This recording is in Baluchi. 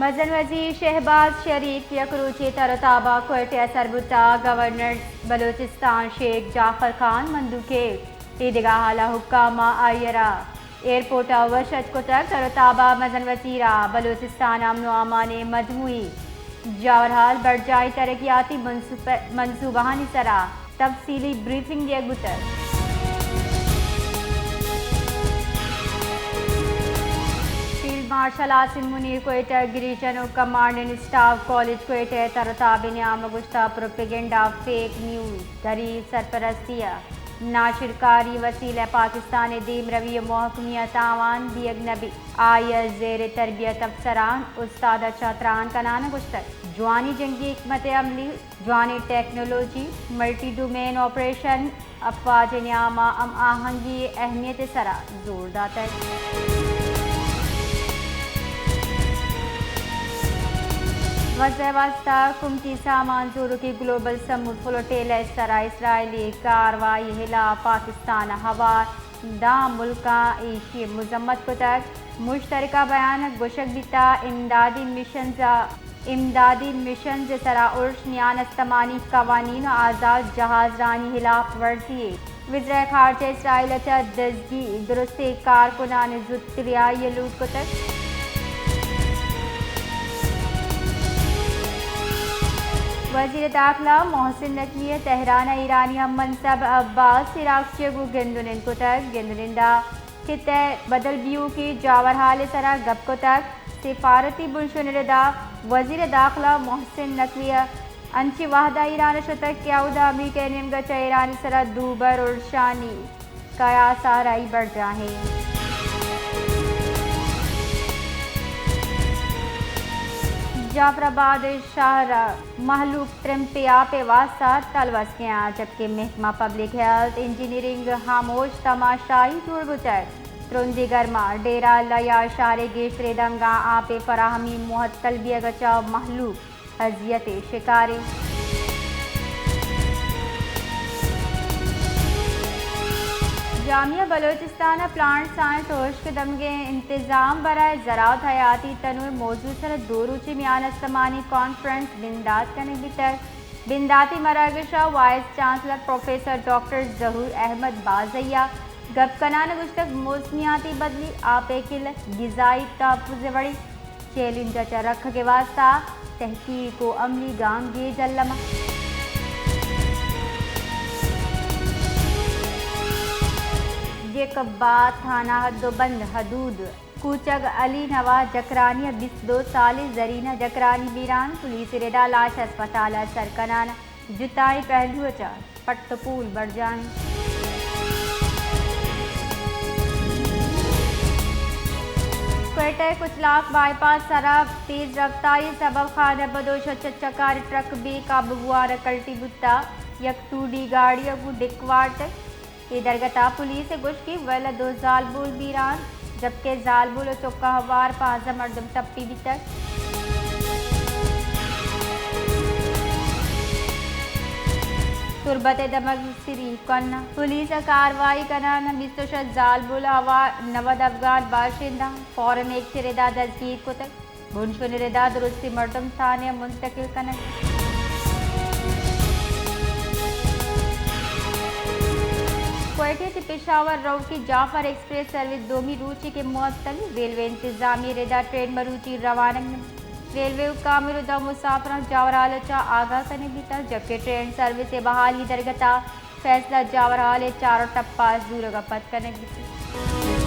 مزن وزیر شہباز شریف یک روچے تر و تاب ءَ کوئٹہ ءَ سر بوت ءُ گورنر بلوچستان شیخ جعفر خان مندوخیل، اے دگہ ہال ءَ حکام ءَ آئی ءَ را ایئرپورٹ ءَ وش اتک کتگ۔ تر و تاب ءَ مزن وزیر ءَ بلوچستان ءَ امن و امان ءِ مجموعی جاورحال، برجاہیں ترقیاتی منصوب-، منصوبہانی سرا تفصیلی بریفنگ دیگ بوتگ۔ فیلڈ مارشل عاصم منیر کوئٹہ، گریجن و کمانڈنٹ اسٹاف کالج کوئٹہ ءِ تر و تاب ءِ نیام ءَ گوشتگ، پروپیگنڈا، فیک نیوز، دھریل سرپرستی ءُ ناشرکاری وسیلہ پاکستان ءِ دیمروی ءِ محکمی ءَ تاوان دیگ نہ بیت۔ آئی ءَ زیر تربیت افسران، استاد ءُ چہ تران کنان ءَ گوشتگ، جوانیں جنگی حکمت عملی، جوانیں ٹیکنالوجی، ملٹی ڈومین آپریشن، افواج ءِ نیام ءَ ہم آہنگی ءِ اہمیت ءِ سرا زور داتگ۔ غزہ ءِ واستہ کمکی سامان زوروکی گلوبل سمود فلوٹیلہ ءِ سرا اسرائیلی کاروائی ءِ ہلاپ پاکستان ءَ ہوار داں ملکاں ایشی ءِ مذمت کتگ۔ مشترکہ بیان ءَ گوشگ بیتگ، امدادی مشنز ءَ امدادی مشنز ءِ سرا ارش، میان استمانی قوانین ءُ آزاد جہازرانی ہلاپ ورزی یے۔ وزرائے خارجہ اسرائیل ءَ چہ دزگیر درستیں کارکنان ءِ زوت ریہائی ءِ لوٹ کتگ۔ وزیر داخلہ محسن نقوی ءَ تہران ءَ ایرانی ہم منصب عباس عراقچی ءَ گوں گند ءُ نند کتگ۔ گند ءُ نند ءَ خطہ ءِ بدل بیوکی جاورحال ءِ سرا گپ کتگ۔ سفارتی بنشون ءِ ردا وزیر داخلہ محسن نقوی ءَ انچیں وہد ءَ ایران ءَ شتگ کہ اودا امریکہ ءِ نیمگ ءَ چہ ایران ءِ سرا دوبر ارشانی قیاس آرائی برجاہ ایں۔ جعفر آباد شہر ءَ مہلوک ترمپ ءِ آپ ءِ واستہ تلوس کیاں، جبکہ محکمہ پبلک ہیلتھ انجینئرنگ ہاموش تماشائی جوڑ بوتگ۔ ترندیں گرما، ڈیرہ اللہ یار شہر ءِ گیشتریں دمگاں آپ ءِ فراہمی معطل بیگ ءَ چہ مہلوک اذیت ءِ شکار ایں۔ جامعہ بلوچستان ءَ پلانٹ سائنس ءُ ہشک دمگیں انتظام برائے زراعت حیاتی تنوع موضوع سر دو روچی میان استمانی کانفرنس بندات کنگ بیتگ۔ بنداتی مراگش ءَ وائس چانسلر پروفیسر ڈاکٹر ظہور احمد بازئی ءَ گپ کنان ءَ گوشتگ، موسمیاتی بدلی، آپ ءِ قلت، غذائی تحفظ ءِ وڑیں چیلنج ءَ چہ رکھگ ءِ واستہ تحقیق ءُ عملی گامگیج الم اَنت۔ جیکب آباد تھانہ حد ءُ بند حدود کوچگ علی نواز جکرانی ءِ بیست دو سالیں زرینہ جکرانی بیران، پولیس ءِ ردا لاش اسپتال ءَ سر کنان، جتائیں پہلو ءَ چہ پٹ ءُ پول برجاہ ایں۔ کوئٹہ ءِ کچلاک بائی پاس ءِ سرا تیز رفتاری سبب خانہ بدوش ءَ چہ چکار ٹرک بے قابو بوان ءَ کلٹی بوتگ، یک ٹو ڈی گاڑی ءَ گوں ڈیک وارتگ۔ اے درگت ءَ پولیس ءَ گوشت کہ ویل ءَ دو زالبول بیران، جبکہ زالبول ءُ چکاں ہوار پانزدہ مردم ٹپی بیتگ۔ تربت ءِ دمگ سری کن ءَ پولیس ءَ کاروائی کنان ءَ بیست ءُ شش زالبول ءُ ہوار نود افغان باشندہ فورن ایکٹ ءِ ردا دزگیر کتگ۔ بنشون ءِ ردا درستیں مردم تھانہ ءَ منتقل کنگ۔ کوئٹہ ءَ چہ پشاور روکی جعفر ایکسپریس سروس دومی روچی کہ معطل، ریلوے انتظامیہ ءِ ردا ٹرین مروچی روانگ نہ بیت۔ ریلوے حکام ءِ ردا مسافراں جاورحال ءَ چہ آگاہ کنگ بیتگ، جبکہ ٹرین سروس ءِ بحالی ءِ درگت ءَ فیصلہ جاورحال ءِ چار ٹپاس زورگ ءَ پد کنگ بیت۔